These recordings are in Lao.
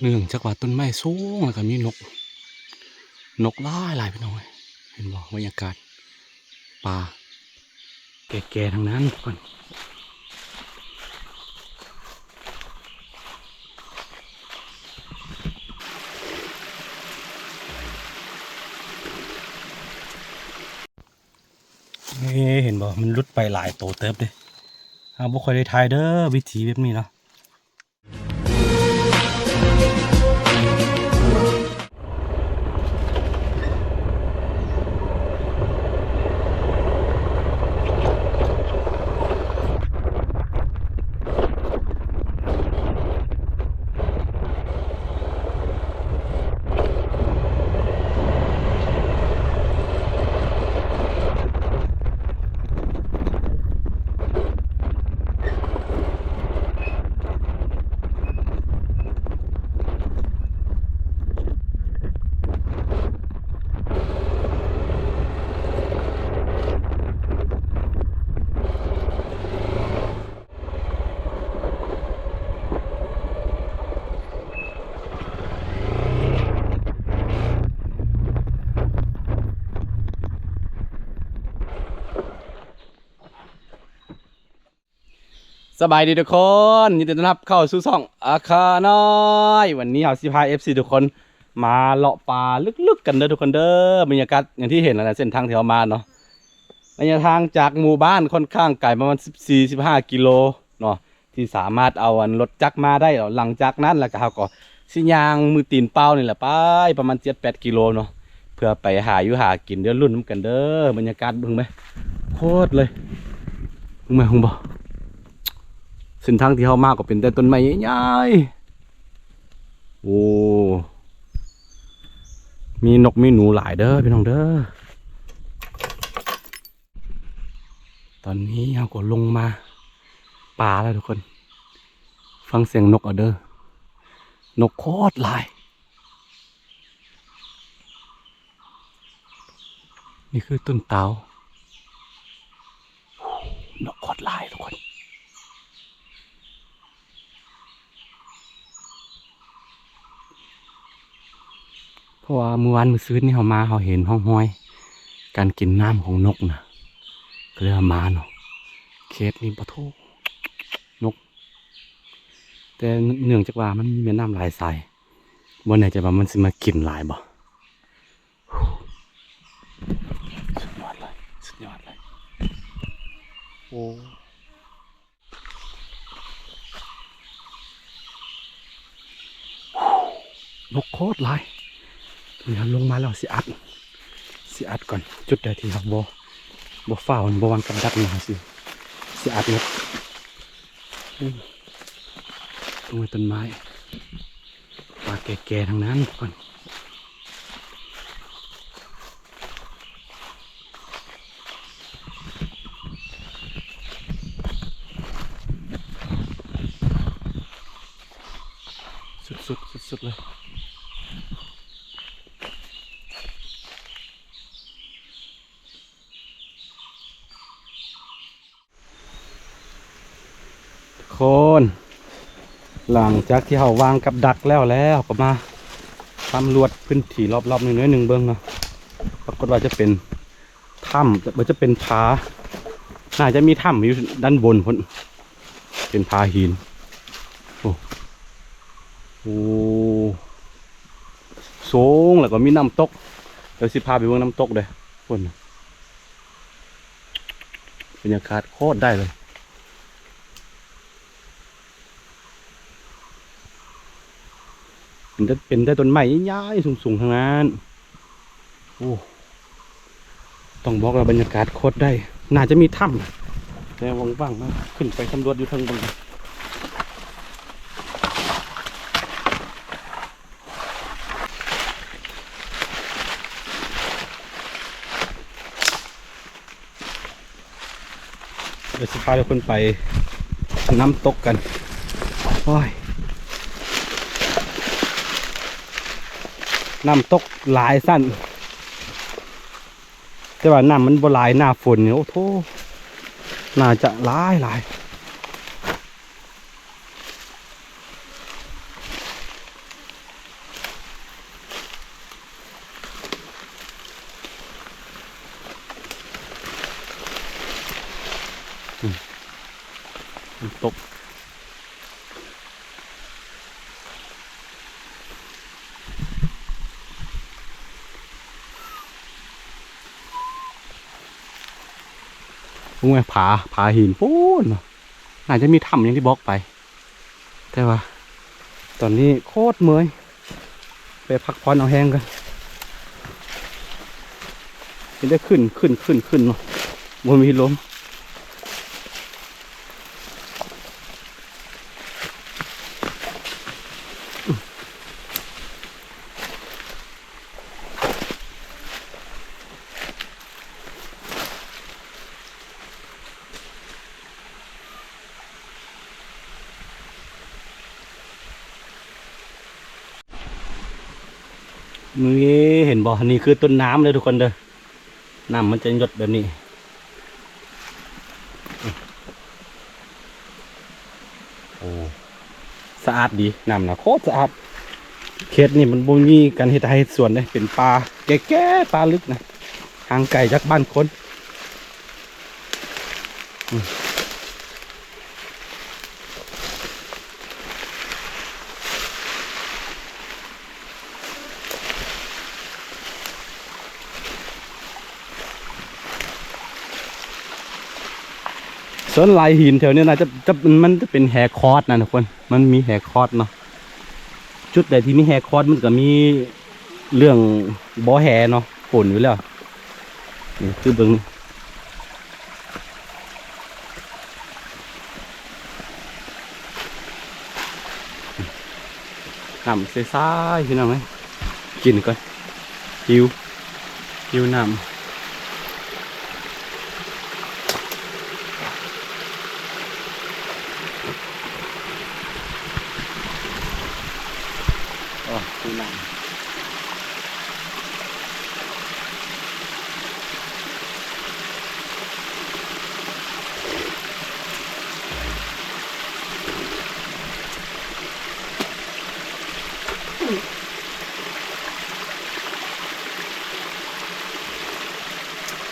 ເນື່ອງຈາກວ່າຕົ້ນໄມ້ສູງ ແລ້ວກໍມີນົກ ນົກຫຼາຍໆ ພີ່ນ້ອງເອີຍ. ເຫັນບໍ່ ບັນຍາກາດປ່າແກ່ໆ ທັງນັ້ນທຸກຄົນ. ເອີ ເຫັນບໍ່ ມັນຫຼຸດໄປຫຼາຍໂຕເຕີບເດ້. ເຮົາບໍ່ຄ່ອຍໄດ້ຖ່າຍເດີ ວິຖີແບບນີ້ເນາະ. ສະບາຍດີທຸກຄົນ ຍິນດີຕ້ອນຮັບເຂົ້າສູ່ຊ່ອງອາຄານ້ອຍ. ວັນນີ້ເຮົາຊິພາເອັຟຊີທຸກຄົນມາເລາະປ່າເລິກໆ ກັນເດີທຸກຄົນເດີ. ບັນຍາກາດຢ່າງທີ່ເຫັນຫັ້ນແຫຼະ ເສັ້ນທາງທີ່ເຮົາມາເນາະ ໄລຍະທາງຈາກໝູ່ບ້ານຄ່ອນຂ້າງໄກ ປະມານສິບສີ່ ສິບຫ້າກິໂລເນາະ ທີ່ສາມາດເອົາອັນລົດຈັກມາໄດ້. ຫຼັງຈາກນັ້ນແລ້ວກໍເຮົາກໍຊິຍ່າງມືຕີນເປົ່ານີ້ແຫຼະ ໄປປະມານເຈັດແປດກິໂລເນາະ ເພື່ອໄປຫາຢູ່ຫາກິນ. ດຽວລຸ້ນນຳກັນເດີ. ບັນຍາກາດເບິ່ງໄໝ ໂຄດເລີຍ ເບິ່ງໄໝ ເຫັນບໍ່? ເສັ້ນທາງທີ່ເຮົາມາກໍເປັນແຕ່ຕົ້ນໄມ້ໃຫຍ່ໆ. ໂອ້ ມີນົກມີໜູຫຼາຍເດີພີ່ນ້ອງເດີ. ຕອນນີ້ເຮົາກໍລົງມາປ່າແລ້ວທຸກຄົນ. ຟັງສຽງນົກເອົາເດີ ນົກໂຄດຫຼາຍ. ນີ້ຄືຕົ້ນຕາວ ນົກໂຄດຫຼາຍທຸກຄົນ. ເພາະວ່າມື້ວານມື້ຊືນນີ້ເຮົາມາ ເຮົາເຫັນຮ່ອງຮອຍການກິນນ້ຳຂອງນົກນະ ກໍເລີຍວ່າມາເນາະ. ເຂດນີ້ປະໂທ ນົກ ແຕ່ເນື່ອງຈາກວ່າມັນມີແມ່ນ້ຳຫຼາຍສາຍ ບໍ່ແນ່ໃຈວ່າມັນຊິມາກິນຫຼາຍບໍ່. ສຸດຍອດເລີຍ ສຸດຍອດເລີຍ. ໂອ້ ນົກໂຄດຫຼາຍ. ດຽວເຮົາລົງມາແລ້ວຊິອັດ ຊິອັດກ່ອນ. ຈຸດໃດທີ່ເຮົາບໍ່ ບໍ່ຟ້າວ ບໍ່ວາງກັບດັກນີ້ ເຮົາຊິ ຊິອັດນົກ. ໂອ້ ລົງໄປຕົ້ນໄມ້ ປ່າແກ່ໆ ທັງນັ້ນທຸກຄົນ. ສຸດໆ ສຸດໆ ເລີຍ. ຄົນ ຫຼັງຈາກທີ່ເຮົາວາງກັບດັກແລ້ວ ແລ້ວກໍມາສຳຫຼວດພື້ນທີ່ລອບໆ ໜ້ອຍໜຶ່ງເບິ່ງເນາະ. ປາກົດວ່າຈະເປັນຖ້ຳ ບໍ່ ຈະເປັນຜາ ໜ້າຈະມີຖ້ຳຢູ່ດ້ານບົນພຸ້ນ ເປັນຜາຫີນ. ໂອ້ ໂອ້ ສູງ ແລ້ວກໍມີນ້ຳຕົກ. ດຽວຊິພາໄປເບິ່ງນ້ຳຕົກເດີ້ ພຸ້ນນະ. ບັນຍາກາດໂຄດໄດ້ເລີຍ. ເປັນແຕ່ ເປັນແຕ່ຕົ້ນໄມ້ໃຫຍ່ໆ ສູງໆ ທັງນັ້ນ. ໂອ້ ຕ້ອງບອກວ່າບັນຍາກາດໂຄດໄດ້. ໜ້າຈະມີຖ້ຳ ແຕ່ວ່າງໆ ເນາະ ຂຶ້ນໄປສຳຫຼວດຢູ່ເທິງເບິ່ງ. ດຽວຊິພາທຸກຄົນໄປນ້ຳຕົກກັນ. ໂອ້ຍ ນ້ຳຕົກຫຼາຍຊັ້ນ ແຕ່ວ່ານ້ຳມັນບໍ່ຫຼາຍ. ໜ້າຝົນນີ້ ໂອ້ໂທ ໜ້າຈະຫຼາຍໆ. ອືມ ນ້ຳຕົກ ໂອ້ຍ ຜາ ຜາຫີນພຸ້ນເນາະ ໜ້າຈະມີຖ້ຳຢ່າງທີ່ບອກໄປ. ແຕ່ວ່າຕອນນີ້ໂຄດເມື່ອຍ ໄປພັກຜ່ອນເອົາແຮງກ່ອນ. ເຫັນແຕ່ຂຶ້ນ ຂຶ້ນ ຂຶ້ນ ຂຶ້ນເນາະ ບໍ່ມີລົມ. ນີ້ເຫັນບໍ່? ນີ້ຄືຕົ້ນນ້ຳເດີທຸກຄົນເດີ ນ້ຳມັນຈະຫຍດແບບນີ້. ໂອ້ ສະອາດດີ ນ້ຳນະໂຄດສະອາດ. ເຂດນີ້ມັນບໍ່ມີການເຮັດໄຮ່ເຮັດສວນເດ້ ເປັນປ່າແກ່ໆ ປ່າລຶກນະ ຫ່າງໄກຈາກບ້ານຄົນ. ອືມ ສ່ວນຫຼາຍຫີນແຖວນີ້ນະ ຈະ ຈະ ມັນຈະເປັນແຮ່ຄອດນະທຸກຄົນ ມັນມີແຮ່ຄອດເນາະ. ຈຸດໃດທີ່ມີແຮ່ຄອດ ມັນກໍມີເລື່ອງບໍ່ແຮ່ເນາະ ປົນຢູ່ແລ້ວ. ນີ້ຄືເບິ່ງ ນ້ຳໃສໆ ພີ່ນ້ອງເອີຍ ກິນກ່ອນ ຫິວ ຫິວນ້ຳ. ໂອ້ ຄືນ້ຳ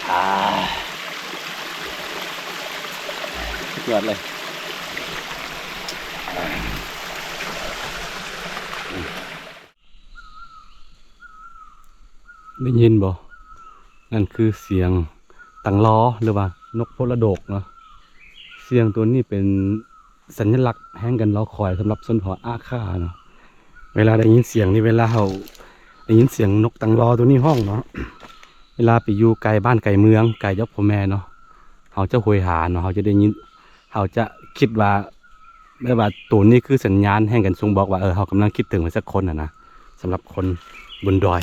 ອ່າ ສຸດຍອດເລີຍ. ໄດ້ຍິນບໍ່? ນັ້ນຄືສຽງຕັງລໍ ຫຼືວ່ານົກໂພລະດົກເນາະ. ສຽງໂຕນີ້ເປັນສັນຍະລັກແຫ່ງການລໍຄອຍສຳລັບຊົນເຜົ່າອາຄ່າເນາະ. ເວລາໄດ້ຍິນສຽງນີ້ ເວລາເຮົາໄດ້ຍິນສຽງນົກຕັງລໍໂຕນີ້ຮ້ອງເນາະ ເວລາໄປຢູ່ໄກບ້ານໄກເມືອງ ໄກຈາກພໍ່ແມ່ເນາະ ເຮົາຈະໂຫຍຫາເນາະ ເຮົາຈະໄດ້ຍິນ ເຮົາຈະຄິດວ່າ ແບບວ່າໂຕນີ້ຄືສັນຍານແຫ່ງການບົ່ງບອກວ່າ ເອີ ເຮົາກຳລັງຄິດເຖິງໃຜສັກຄົນຫັ້ນນະ. ສຳລັບຄົນບົນດອຍ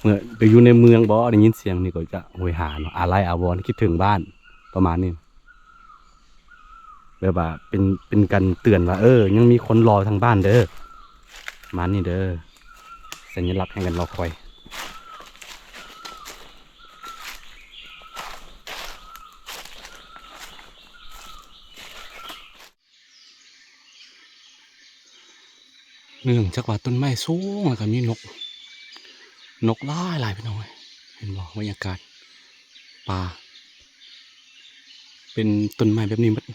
ເມື່ອໄປຢູ່ໃນເມືອງບໍ ໄດ້ຍິນສຽງນີ້ກໍຈະໂຫຍຫາເນາະ ອາໄລອາວອນ ຄິດເຖິງບ້ານ ປະມານນີ້. ແບບວ່າເປັນ ເປັນການເຕືອນວ່າ ເອີ ຍັງມີຄົນລໍທາງບ້ານເດີ ປະມານນີ້ເດີ ສັນຍະລັກແຫ່ງການລໍຄອຍ. ເນື່ອງຈາກວ່າຕົ້ນໄມ້ສູງ ແລ້ວກໍມີນົກ ນົກຫຼາຍໆ ພີ່ນ້ອງເອີຍ ເຫັນບໍ່? ບັນຍາກາດປ່າ ເປັນຕົ້ນໄມ້ແບບນີ້ໝົດ.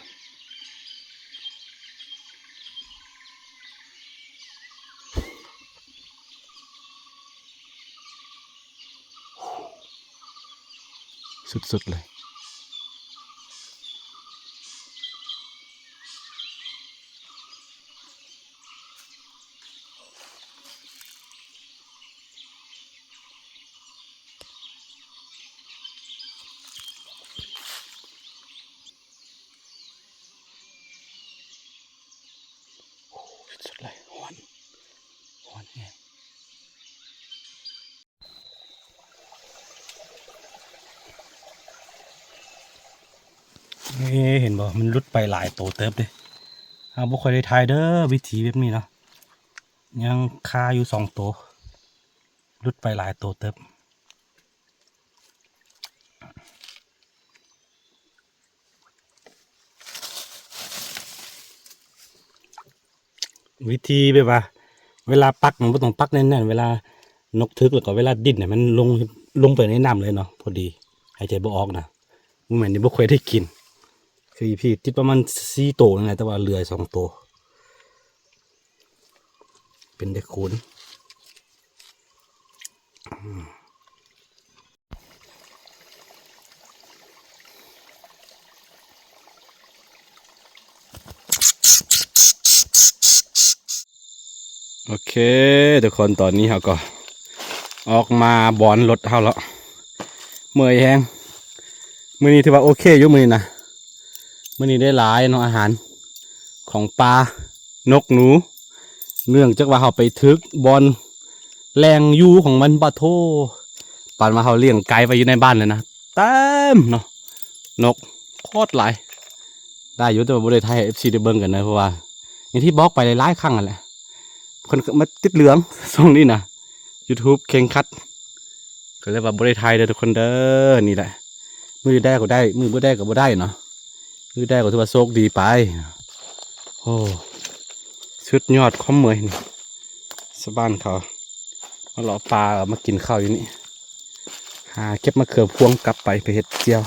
ສຸດໆ ເລີຍ. ໂອ້ ສຸດໆ ເລີຍ ຮ້ອນ ຮ້ອນແຮງ. ເອີ ເຫັນບໍ່? ມັນຫຼຸດໄປຫຼາຍໂຕເຕີບເດ້. ເຮົາບໍ່ຄ່ອຍໄດ້ຖ່າຍເດີ ວິທີແບບນີ້ເນາະ. ຍັງຄາຢູ່ສອງໂຕ ຫຼຸດໄປຫຼາຍໂຕເຕີບ. ວິທີແບບວ່າ ເວລາປັກມັນບໍ່ຕ້ອງປັກແໜ້ນໆ ເວລານົກຖືກ ແລ້ວກໍເວລາດີ້ນໃຫ້ມັນລົງ ລົງໄປໃນນ້ຳເລີຍເນາະ ພໍດີ ຫາຍໃຈບໍ່ອອກນະ. ບໍ່ແມ່ນທີ່ບໍ່ຄ່ອຍໄດ້ກິນ ຄືອີພີຕິດປະມານສີ່ໂຕນີ້ແຫຼະ ແຕ່ວ່າເຫຼືອສອງໂຕ ເປັນໄດ້ຄູນ. ໂອເຄ ທຸກຄົນ ຕອນນີ້ເຮົາກໍອອກມາບ່ອນລົດເຮົາແລ້ວ ເມື່ອຍແຮງ. ມື້ນີ້ຖືວ່າໂອເຄຢູ່ມື້ນີ້ນະ ມື້ນີ້ໄດ້ຫຼາຍເນາະ ອາຫານຂອງປາ ນົກໜູ ເນື່ອງຈາກວ່າເຮົາໄປຖືກບ່ອນແຫຼ່ງຢູ່ຂອງມັນ. ປາໂທ້ ປານວ່າເຮົາລ້ຽງໄກ່ໄວ້ຢູ່ໃນບ້ານເລີຍນະ ເຕັມເນາະ ນົກໂຄດຫຼາຍ. ໄດ້ຢູ່ ແຕ່ວ່າບໍ່ໄດ້ຖ່າຍໃຫ້ເອັຟຊີໄດ້ເບິ່ງກັນເດີ ເພາະວ່າຢ່າງທີ່ບອກໄປຫຼາຍໆຄັ້ງຫັ້ນແຫຼະ ເພິ່ນກໍມາຕິດເຫຼືອງຊ່ວງນີ້ນະ ຢູທູບເຄັ່ງຄັດ ກໍເລີຍວ່າບໍ່ໄດ້ຖ່າຍເດີທຸກຄົນເດີ. ນີ້ແຫຼະ ມື້ໄດ້ກໍໄດ້ ມື້ບໍ່ໄດ້ກໍບໍ່ໄດ້ເນາະ ມື້ໄດ້ກໍຖືວ່າໂຊກດີໄປ. ໂອ້ ສຸດຍອດຄວາມເມື່ອຍນີ້ ຊາວບ້ານເຂົາມາເລາະປ່າ ເອົາມາກິນເຂົ້າຢູ່ນີ້ ຫາເກັບມະເຂືອພວງກັບໄປ ໄປເຮັດແຈ່ວ.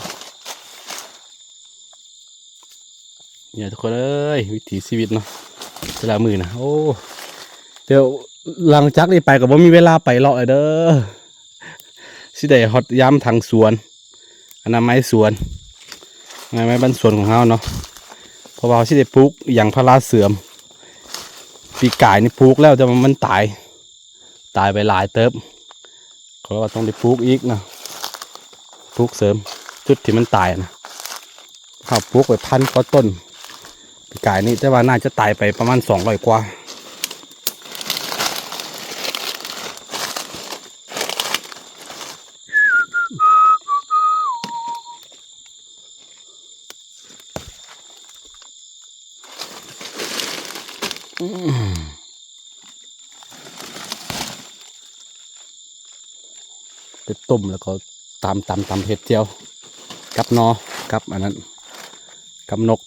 ນີ້ແຫຼະທຸກຄົນເອີຍ ວິຖີຊີວິດເນາະ ແຕ່ລະມື້ນະ. ໂອ້ ດຽວຫຼັງຈາກນີ້ໄປກໍບໍ່ມີເວລາໄປເລາະແລ້ວເດີ ຊິໄດ້ຮອດຍາມທາງສວນ ອະນາໄມສວນ ອະນາໄມບ້ານສວນຂອງເຮົາເນາະ ເພາະວ່າເຮົາຊິໄດ້ປູກຢາງພາລາເສີມ. ປີກາຍນີ້ປູກແລ້ວ ແຕ່ວ່າມັນຕາຍ ຕາຍໄປຫຼາຍເຕີບ ເຂົາເລີຍວ່າຕ້ອງໄດ້ປູກອີກນະ ປູກເສີມຈຸດທີ່ມັນຕາຍນະ. ເຮົາປູກໄປພັນກວ່າຕົ້ນປີກາຍນີ້ ແຕ່ວ່າໜ້າຈະຕາຍໄປປະມານສອງຮ້ອຍກວ່າ. ໄປຕົ້ມແລ້ວກໍຕຳໆໆ ເຮັດແຈ່ວກັບໜໍ່ ກັບອັນນັ້ນ ກັບນົກ.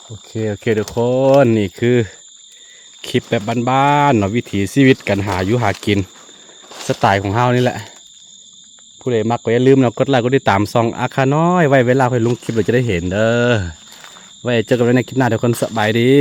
ໂອເຄ ໂອເຄ ທຸກຄົນ ນີ້ຄືຄລິບແບບບ້ານໆເນາະ ວິຖີຊີວິດການຫາຢູ່ຫາກິນ ສະໄຕຂອງເຮົານີ້ແຫຼະ. ຜູ້ໃດມັກກໍຢ່າລືມເນາະ ກົດໄລກົດຕິດຕາມຊ່ອງອາຄານ້ອຍໄວ້ ເວລາຂ້ອຍລົງຄລິບແລ້ວຈະໄດ້ເຫັນເດີ. ໄວ້ເຈີກັນໃນຄລິບໜ້າທຸກຄົນ ສະບາຍດີ.